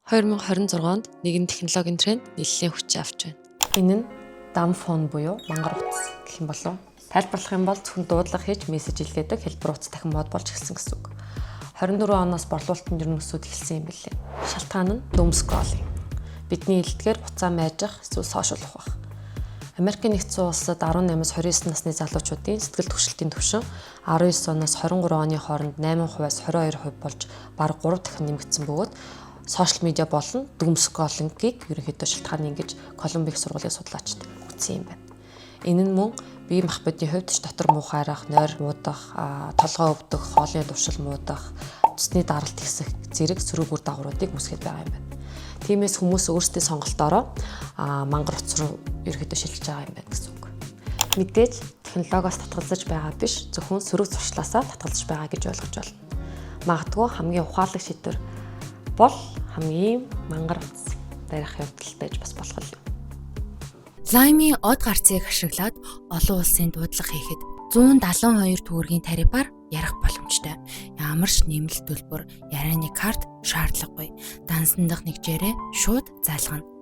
2026 онд нэгэн технологийн тренд нэлээн хүчээ авч байна. Энэ нь dumb phone буюу мангар утас гэх юм болов. Тайлбарлах юм бол зөвхөн дуудлага хийж мессеж илгээдэг хэлбэр утас дахин мод болж эхэлсэн гэсэн үг. 24 оноос борлуулалтанд ерөнхийдөө эхэлсэн юм билээ. Шалтгаан нь doom scrolling. Бидний хэлдгээр утсаа майжих, эсвэл social ухах. Америкийн нэгдсэн улсад 18-аас 29 насны залуучуудын сэтгэл түгшилтийн түвшин 19 оноос 23 оны хооронд 8%-аас 22% болж бараг 3 дахин нэмэгдсэн бөгөөд social media болон doom scrolling-ийг ерөнхийдөө шалтгаан ингэж Колумбийн их сургуулийн судлаачид үзсэн юм байна. Энэ нь мөн бие махбодын хувьд ч дотор муухайрах, нойр муудах, толгой өвдөх, хоолны туршил муудах, цусны даралт ихсэх зэрэг сөрөг үр дагавруудыг үүсгэж байгаа юм байна. Тиймээс хүмүүс өөрсдийн сонголтоороо мангар утас руу ерөнхийдөө шилжиж байгаа юм байна гэсэн үг. Мэдээж технологиос татгалзаж байгаа биш, зөвхөн сөрөг зуршлаасаа татгалзаж байгаа гэж ойлгож байна. Магадгүй хамгийн ухаалаг шийдвэр бол хамгийн мангар утас барих явдал байж бас болох юм. Lime-ийн од гарцыг ашиглаад олон улсын дуудлага хийхэд 172 төгрөгийн тарифаар ярих боломжтой. Ямар ч нэмэлт төлбөр, ярианы карт шаардлагагүй. Дансандах нэгжээрээ шууд залгана.